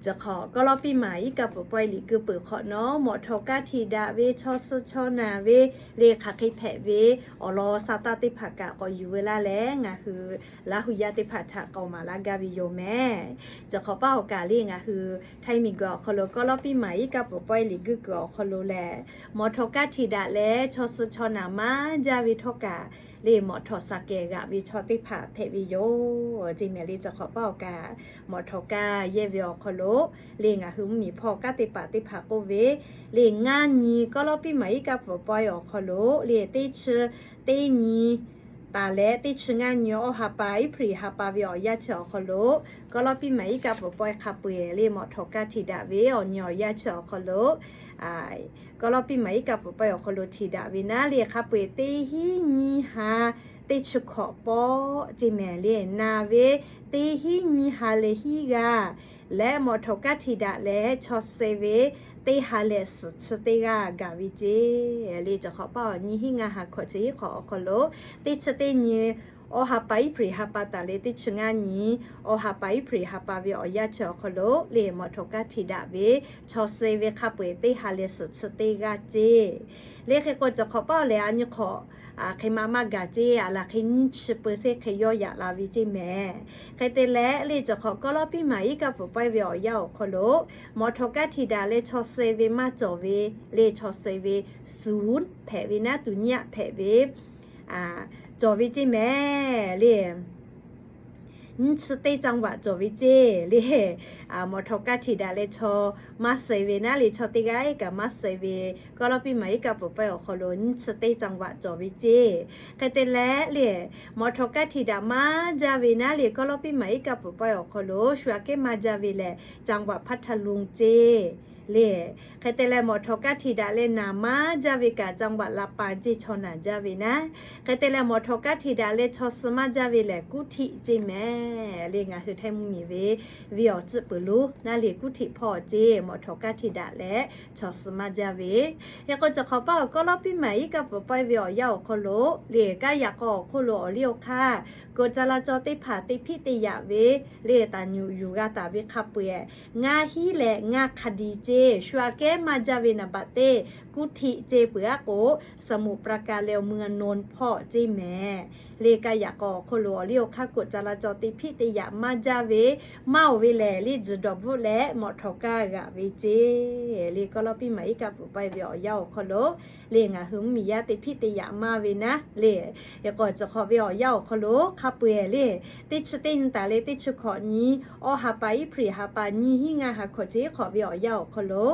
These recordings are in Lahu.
Chi hk'awꞈ kawˆ lawˇ piˇ maˍ iˉ kaˆ pfuhˍ pawehˇ liꞈ guˇ peuˬ hk'awꞈ nawˉ, mawꞈ htawnˍ kaˇ htiꞈ daꞈ ve chaw suh chaw naˬ ve le hk'aˬ hk'e hpehꞈ ve awˬ lawn sa taˇ teˇ hpaˍ kaꞈ k'awꞈ yuˬ veu laˇ leh, ngaˬ hui Laˇ hu yaˇ teˇ hpaˍ htaꞈ k'awꞈ maˍ laˇ gaˇ ve yoˬ mehˍ. Chi hk'awꞈ paˆ awˬ kaꞈ le ngaˬ hui htaiˇ miˬguiˬ awˬ hk'aw lo kawˆ lawˇ piˇ maˍ iˉ kaˆ pfuhˍ pawehˇ liꞈ guˇ kuiˬ awˬ hk'aw lo lehˬ, mawꞈ htawnˍ kaˇ htiꞈ daꞈ leh chaw suh chaw naˬ maˇ jaˇ ve htawˇ kaꞈ le mawꞈ htawnˍ saˍ kehˬ g'aꞈ ve chaw teˇ hpaˍ hpehꞈ ve yoˬ. Chi mehˍ le chi hk'awꞈ paˆ awˬ kaꞈ mawꞈ htawnˍ kaˇ yehˇ ve awˬ hk'aw lo le ngaˬ hui mvuhˇmiˬ hpawˇ kanˉ te paˍ teˇ hpaˍ k'oˆ ve le ngaˇ nyi kawˆ lawˇ piˇ maˍ iˉ kaˆ pfuhˍ pawehˇ awˬ hk'aw lo le teˇ chi teˇ nyi taˍ leh teˇ chi ngaˇ nyi awˇ ha pa April ha pa ve awˬ yanˇ chi awˬ hk'aw lo kawˆ lawˇ piˇ maˍ iˉ kaˆ pfuhˍ pawehˇ hk'a peu-eˬ le mawꞈ htawnˍ kaˇ htiꞈ daꞈ ve awˬ nyi awˬ yanˇ chi awˬ hk'aw lo kawˆ lawˇ piˇ maˍ iˉ kaˆ pfuhˍ pawehˇ awˬ hk'aw lo htiꞈ daꞈ ve naˉ le hk'a peu-eˬ teˇ hinˉ nyiˇ ha teˇ chi hkawꞈ pawˆ ce mehˍ le naˬ ve teˇ hinˉ nyiˇ ha leh hiˉ g'aˇ leh mawꞈ htawnˍ kaˇ htiꞈ daꞈ leh chaw suh ve teˇ ha leh suhˍ chi teˇ g'aˇ gaˬ ve ce le chi hk'awꞈ paˆ awˬ nyi hinˉ ngaˇ ha hkawꞈ chi hiˉ hk'awꞈ awˬ hk'aw lo teˇ chi teˇ nyi awˇ ha pa April ha pa taˍ leh teˇ chi ngaˇ nyi awˇ ha pa April ha pa ve awˬ yanˇ chi awˬ hk'aw lo le mawꞈ htawnˍ kaˇ htiꞈ daꞈ ve chaw suh ve hk'a peu-eˬ teˇ ha leh suhˍ chi teˇ g'aˇ ce le hk'e k'o chi hk'awꞈ paˆ awˬ lehˬ a nyi hk'awꞈ hk'e ma maˇ gaˬ ce a laˬ hk'e nyiˇ chi peu seˉ hk'e yawˇ yaꞈ la ve ce mehˍ. Hk'e te leh le chi hk'awꞈ kawˆ lawˇ piˇ maˍ iˉ kaˆ pfuhˍ pawehˇ ve awˬ yanˇ awˬ hk'aw lo mawꞈ htawnˍ kaˇ htiꞈ daꞈ leh chaw suh ve maˇ cawˬ ve le chaw suh ve suˍ hpehꞈ ve naˉ tuˬ nyiˇ aꞈ hpehꞈ ve cawˬ ve ce mehˍ le. Nyiˇ chi teˇ จังหวัด cawˬ ve ce le. Mawꞈ htawnˍ kaˇ htiꞈ daꞈ leh chaw maˇ suh ve naˉ le chaw teˇ g'aˇ kaꞈ maˇ suh ve kawˆ lawˇ piˇ maˍ iˉ kaˆ pfuhˍ pawehˇ awˬ hk'aw lo nyiˇ chi teˇ จังหวัด cawˬ ve ce. Hk'e te leh le mawꞈ htawnˍ kaˇ htiꞈ daꞈ maˇ jaˇ ve naˉ le kawˆ lawˇ piˇ maˍ iˉ kaˆ pfuhˍ pawehˇ awˬ hk'aw lo shu aꞈ kehˉ maˇ jaˇ ve lehˬ จังหวัดพัทลุง ce le. Hk'e te leh mawꞈ htawnˍ kaˇ htiꞈ daꞈ leh naˬ maˇ jaˇ ve kaꞈ จังหวัดลำปาง ce chaw naˬ jaˇ ve naˉ. Hk'e te leh mawꞈ htawnˍ kaˇ htiꞈ daꞈ leh chaw suh maˇ jaˇ ve lehˬ กรุงเทพ ce mehˍ le ngaˬ hui htaiˇ mvuhˇmiˬ ve ve awˬ tcuhˆ peuˬ lonˉ naˉ le กรุงเทพ hpawˇ ce mawꞈ htawnˍ kaˇ htiꞈ daꞈ leh chaw suh maˇ jaˇ ve. Hk'e k'o chi hk'awꞈ paˆ awˬ kawˆ lawˇ piˇ maˍ iˉ kaˆ pfuhˍ pawehˇ ve awˬ yanˇ awˬ hk'aw lo le kanˉ yaꞈ k'aw awˬ hk'oˆ lo awˬ liˇ awˬ hk'aˇ กฎจราจร teˇ hpaˍ te hpiˆ te yaꞈ ve le taˍ nyuꞈ yuˬ g'a taˍ ve hk'a peu-eˬ ngaˇ hinˉ leh ngaˇ hk'a di ce shu aꞈ kehˉ maˇ jaˇ ve naˍ baꞈ teˇ กรุงเทพ ce peuˬ aˉ k'o สมุทรปราการ leh เมืองนนท์ hpawˇ ce mehˍ le kanˉ yaꞈ k'aw awˬ hk'oˆ lo awˬ liˇ awˬ hk'aˇ กฎจราจร te hpiˆ te yaꞈ maˇ jaˇ ve maˇ oˬ ve lehˬ le tzuhˬ dawˬ bvuhˆ leh mawꞈ htawnˍ kaˇ g'aꞈ ve ce le kawˆ lawˇ piˇ maˍ iˉ kaˆ pfuhˍ pawehˇ ve awˬ yanˇ awˬ hk'aw lo le ngaˬ hui mvuhˇmiˬ yaˇ te hpiˆ te yaꞈ maˇ ve naˉ le. Hk'e k'o chi hk'awꞈ ve awˬ yanˇ awˬ hk'aw lo hk'a peu-eˬ le teˇ chi teˇ nyi taˍ leh teˇ chi hkawꞈ nyi awˇ ha pa April ha pa nyiˇ hinˉ ngaˇ ha hkawꞈ chi hiˉ hk'awꞈ ve awˬ yanˇ awˬ hk'aw lo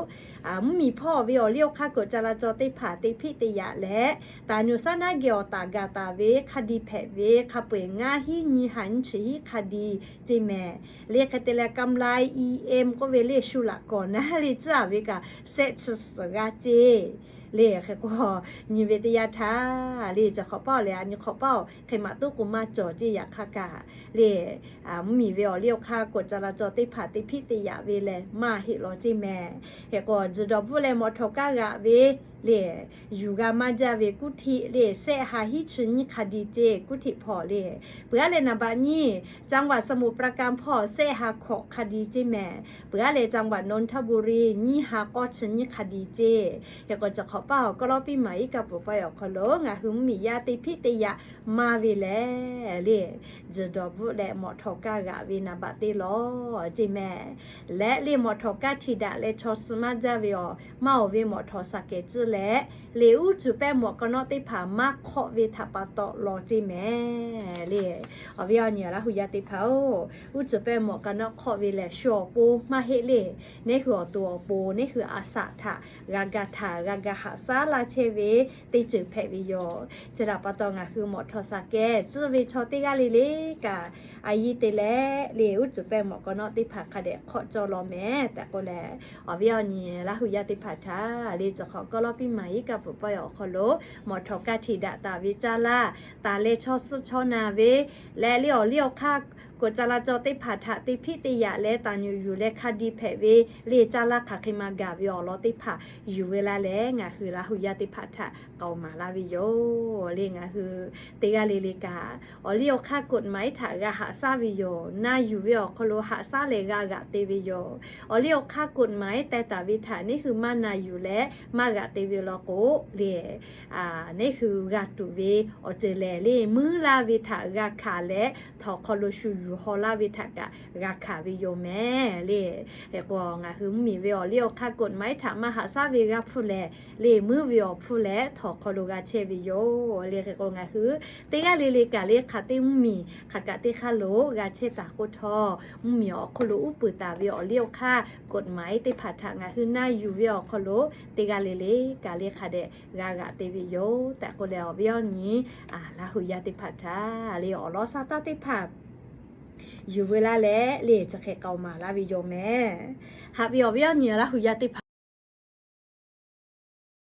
mvuhˇmiˬ hpawˇ ve awˬ liˇ awˬ hk'aˇ กฎจราจร teˇ hpaˍ te hpiˆ te yaꞈ leh taˍ nyuꞈ saˉ naˉ geh awˬ taˍ gaˬ taˍ ve hk'a di hpehꞈ ve hk'a peu-eˬ ngaˇ hinˉ nyiˇ ha nyiˇ chi hiˉ hk'a di ce mehˍ le. Hk'e te leh กำไล EM k'oˆ ve le shu laꞈ kawˍ naˉ le tcuhˉ aˍ ve kaꞈ sehˆ chi suhˍ g'aˇ ce le. Hk'e k'o nyi ve teˇ yanˇ htaˇ le chi hk'awꞈ paˆ awˬ lehˬ a nyi hk'awꞈ paˆ awˬ hk'e maꞈ toˉ k'o maˇ cawˬ ce yaꞈ hk'aˇ kaꞈ le mvuhˇmiˬ ve awˬ liˇ awˬ hk'aˇ กฎจราจร teˇ hpaˍ te hpiˆ te yaꞈ ve lehˬ maˇ heˆ law ce mehˍ. Hk'e k'o tzuhˬ dawˬ bvuhˆ leh mawꞈ htawnˍ kaˇ g'aꞈ ve le yuˬ g'a maˇ jaˇ ve กรุงเทพ le sehˆ ha hiˉ chi nyiˇ hk'a di ce กรุงเทพ hpawˇ le peuˬ aˉ leh naˍ baꞈ nyiˇ จังหวัดสมุทรปราการ hpawˇ sehˆ ha hkawꞈ hk'a di ce mehˍ. Peuˬ aˉ leh จังหวัดนนทบุรี nyiˇ ha k'awˇ chi nyiˇ hk'a di ce. Hk'e k'o chi hk'awꞈ paˆ awˬ kawˆ lawˇ piˇ maˍ iˉ kaˆ pfuhˍ pawehˇ awˬ hk'aw lo ngaˬ hui mvuhˇmiˬ yaˇ te hpiˆ te yaꞈ maˇ ve lehˬ le tzuhˬ dawˬ bvuhˆ leh mawꞈ htawnˍ kaˇ g'aꞈ ve naˍ baꞈ teˇ law ce mehˍ. Leh le mawꞈ htawnˍ kaˇ htiꞈ daꞈ leh chaw suh maˇ jaˇ ve awˬ maˇ oˬ ve mawꞈ htawnˍ saˍ kehˬ tcuhˇ leh le uˉ cuˬ pehˇ mawꞈ ka nawˉ teˇ hpaˍ maˇ hk'awˆ ve htaꞈ pa taw law ce mehˍ le. Awˬ viˉ awˬ nyi Laˇ hu yaˇ teˇ hpaˍ-oˬ, uˉ cuˬ pehˇ mawꞈ ka nawˉ hk'awˆ ve lehˬ shu awˬ pon maˇ heˆ le. Neˇ hui awˬ to awˬ pon neˇ hui a shaꞈ htaꞈ g'a ga htaꞈ g'a ga haꞈ shaˉ laˇ chehˇ ve teˇ ceuˬ hpehꞈ ve yoˬ. Chi htaꞈ pa taw ngaˬ hui mawꞈ htawnˍ saˍ kehˬ tcuhˇ ve chaw teˇ g'aˇ le le kaꞈ a yiˇ te leh le uˉ cuˬ pehˇ mawꞈ ka nawˉ teˇ hpaˍ hk'a dehꞈ hk'awˆ cawˇ law mehˍ tehꞈ k'oˆ leh, awˬ viˉ awˬ nyi Laˇ hu yaˇ teˇ hpaˍ htaꞈ le chi hk'awꞈ kawˆ lawˇ piˇ maˍ iˉ kaˆ pfuhˍ pawehˇ awˬ hk'aw lo mawꞈ htawnˍ kaˇ htiꞈ daꞈ taˍ ve caˇ laˇ taˍ leh chaw suh chaw naˬ ve leh le awˬ liˇ awˬ hk'aˇ K'oˍ ca la caw teˇ hpaˍ htaꞈ te hpiˆ te yaꞈ leh taˍ nyuꞈ yuˬ leh hk'a diˇ hpehꞈ ve le, caˇ laˇ hk'aˬ hk'e ma gaˬ ve awˬ lawn teˇ hpaˍ yuˬ ve laˇ leh ngaˬ hui Laˇ hu yaˇ teˇ hpaˍ htaꞈ k'aoˍ maˍ laˇ ve yoˬ le. Ngaˬ hui teˇ g'aˇ le le kaꞈ awˬ liˇ awˬ hk'aˇ กฎหมาย htaꞈ g'a haꞈ shaˉ ve yoˬ. Na yuˬ ve awˬ hk'aw lo haꞈ shaˉ leh g'a g'aꞈ te ve yoˬ. Awˬ liˇ awˬ hk'aˇ กฎหมาย teh taˍ ve htaꞈ neˇ hui maˇ na yuˬ leh maˇ g'aꞈ te ve law k'o le, neˇ hui g'a tuˬ ve awˬ ceuˬ lehˬ le, muiˉ laˇ ve htaꞈ g'a hkanˍ leh htawnˍ hk'aw lo shu yuˬ haw laˇ ve htaꞈ kaꞈ g'a hkanˍ ve yoˬ mehˍ le. Hk'e k'o ngaˬ hui mvuhˇmiˬ ve awˬ liˇ awˬ hk'aˇ กฎหมาย htaꞈ maˇ haꞈ shaˉ ve g'a hpfuhˇ lehˬ le, muiˉ ve awˬ hpfuhˇ leh htawnˍ hk'aw lo g'a chehˇ ve yoˬ le. Hk'e k'o ngaˬ hui teˇ g'aˇ le le kaꞈ le hk'aˬ teˇ mvuhˇmiˬ hk'aˬ kaꞈ teˇ hk'aˇ lo g'a chehˇ taˍ k'oˆ htawˇ, mvuhˇmiˬ awˬ hk'oˆ lo uˉ peunˍ taˍ ve awˬ liˇ awˬ hk'aˇ กฎหมาย teˇ hpaˍ htaꞈ ngaˬ hui na yuˬ ve awˬ hk'aw lo teˇ g'aˇ le le kaꞈ le hk'a dehꞈ g'a g'aꞈ te ve yoˬ tehꞈ k'oˆ leh, awˬ viˉ awˬ nyi Laˇ hu yaˇ teˇ hpaˍ htaꞈ le awˬ lawn sha taˇ teˇ hpaˍ yuˬ ve laˇ leh le chi hk'e k'aoˍ maˍ laˇ ve yoˬ mehˍ. Haꞈ ve awˬ viˉ awˬ nyi Laˇ hu yaˇ teˇ